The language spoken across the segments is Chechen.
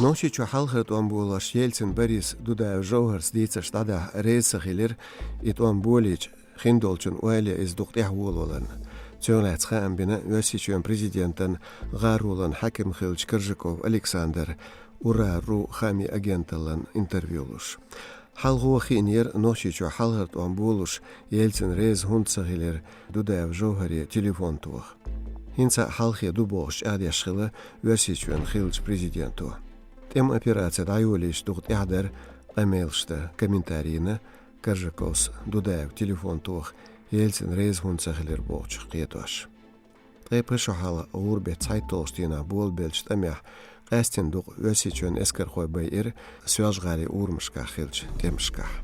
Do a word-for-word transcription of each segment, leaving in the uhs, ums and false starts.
Нохчийчоь хьалхара тӀом болош Ельцин Борис, Дудаев Жовхарца дийцарш дӀадахьа реза ца хилира, и тӀом болийча хиндолчун ойла я иза дукха тӀехволаваларна. Цунах лаьцна хаам бина Оьрсийчоьнан президентан гӀаролан хьаькам хиллача Коржаков Александра «Ура.ру» хаамийн агенталлан интервью луш. Хьалхо хиънера Нохчийчоь хьалхара тӀом болош Ельцин реза хӀунда ца хилира Дудаев Жовхаре телефон тоха. ХӀинца а хьалххе ду бохуш чӀагӀдеш хилла Оьрсийчоьнан хиллачу президенто. ТӀеман операци дӀайолийча дукха тӀехь дара къамелаш дан, комментарий йина Коржаковс Дудаевга телефон тоха Ельцин реза хӀунда ца хилира бохучух кхетош. Ткъе пхи шо хьалха гӀуран беттан цхьайтталгӀачу дийнахь болабеллачу тӀамехь къаьсттина дукха Оьрсийчоьнан эскархой байира Соьлжа-ГӀалин урамашкахь хиллачу тӀемашкахь.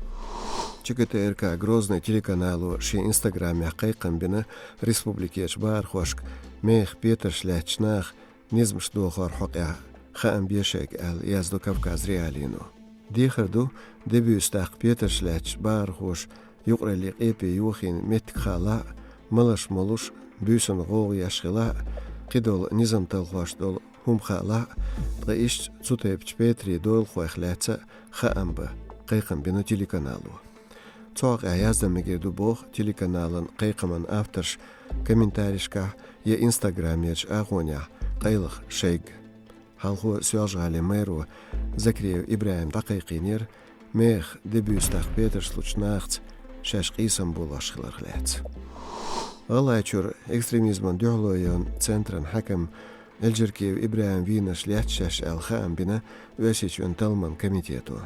ЧГТРК Грозный телеканало шен инстаграмехь кхайкхам бина республикерчу бахархошка мехах петарш лаьттачу наха низамаш дохоран хьокъехь хаам бе шайга аьлла, яздо Кавказ.Реалиино. Дехар ду, де-буьйса даккха петарш лаьттачу бахархоша юкъараллин къепе йохийна меттиг хаалахь а, малаш молуш, буьйсанна гӀовгӀа еш хилахь а, кхидолу низам талхош долу хӀума хаалахь а, ткъа иштта цу тайпачу петарийн дойлахойх лаьцна а хаам бан кхайкхам бина телеканало. Цу хьокъехь яздо мегар ду боху телеканалан кхайкхаман авторш комментарийшкахь я инстаграмерчу агӀонехь къайлаха шайга. Хьалхо Соьлжа-ГӀалин мэро Закриев ИбрахӀима дӀакхайкхийнера мехах де-буьйса даккха петарш лучу нахаца шаьш къийсам болош хиларх лаьцна. ГӀалгӀайчуьра экстремизмана дуьхьало йолу центран хьаькам Эльджаркиев ИбрахӀиман вийнарш лаьцна шаьш аьлла хаам бина Оьрсийчоьнан талламан комитето.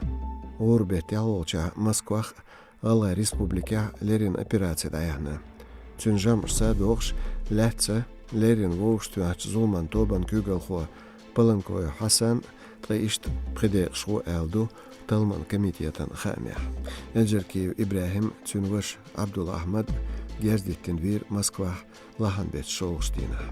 ГӀуран беттан ялхолгӀачохь Москвахь ГӀалгӀайн Республикехь леррина операци дӀаяьхьна. Цуьнан жамӀашца а догӀуш, лаьцна леррина вовшахтоьхначу зуламан тобанан куьйгалхо Паланкоев Хьасан, ткъа иштта пхи декъашхо аьлла ду талламан комитетан хаамехь. Эльджаркиев ИбрахӀим, цуьнан ваша Ӏабдул-Ахьмад герз диттина вийра Москвахь лахьан беттан шолгӀачу дийнахь.